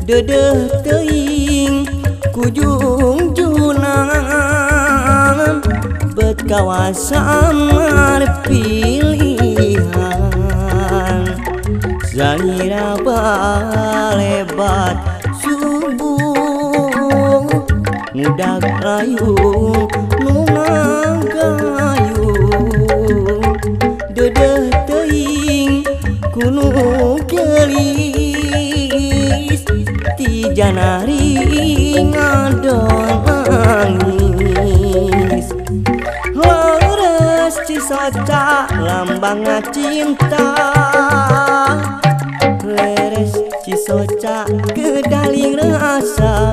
Dedeh teuing ku jungjungan bet kawasan pilihan. Salira balebat subuh ngudag rayung nu ngagayung. Dedeh teuing ku nu geulis ti janari ngadon nangis. Leres Cisoca lambang cinta, leres Cisoca kedaling rasa.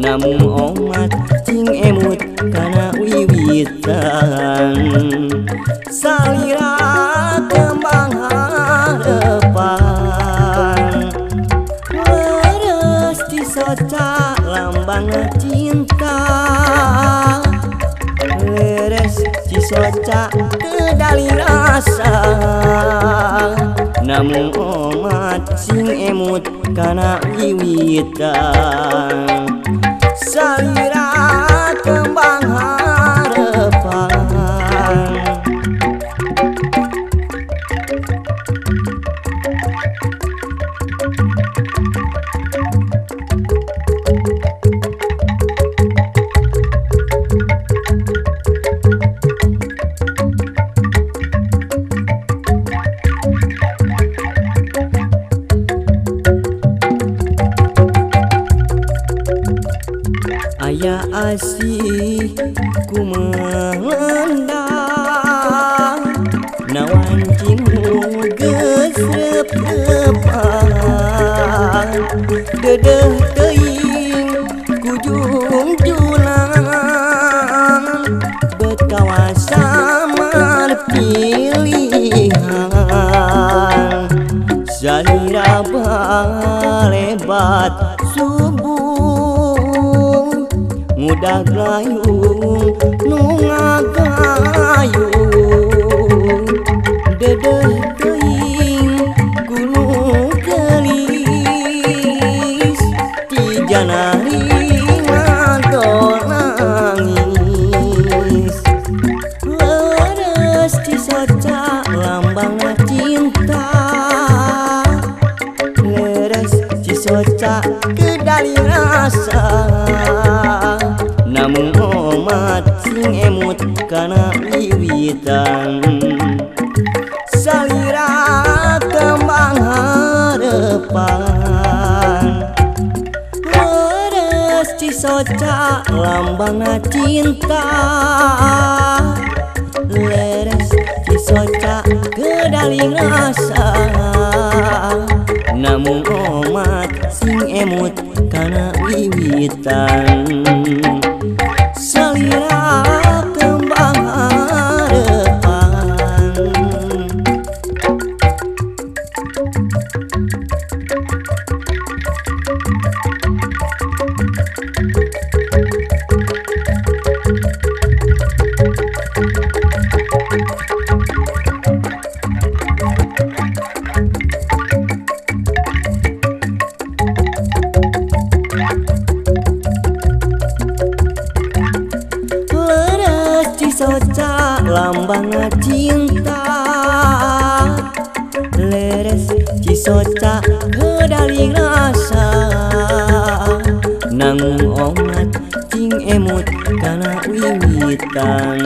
Namun omat cing emut kana wiwitan. Salira kembang harapan. Leres Cisoca lambang cinta, leres Cisoca kedaling rasa. Namun omat sing emut kana wiwitan. Salira kembang harapan. Aya asih ku melendang nawan cinu geus reup-reupan. Dedeh teuing ku jungjungan bet kawasan pilihan. Salira balebat subuh ngudag layung nu ngagayung. Dedeh teuing ku nu geulis ti janari ngadon nangis. Leres Cisoca lambang cinta, leres Cisoca kedaling rasa. Namun omat sing emut kana wiwitan. Salira kembang harapan. Leres Cisoca lambang cinta, leres Cisoca kedaling rasa. Namun omat sing emut kana wiwitan. Salira kembang harapan. Leres Cisoca lambang cinta, leres Cisoca kedaling rasa. Nanggung omat cing emut kana wiwitan.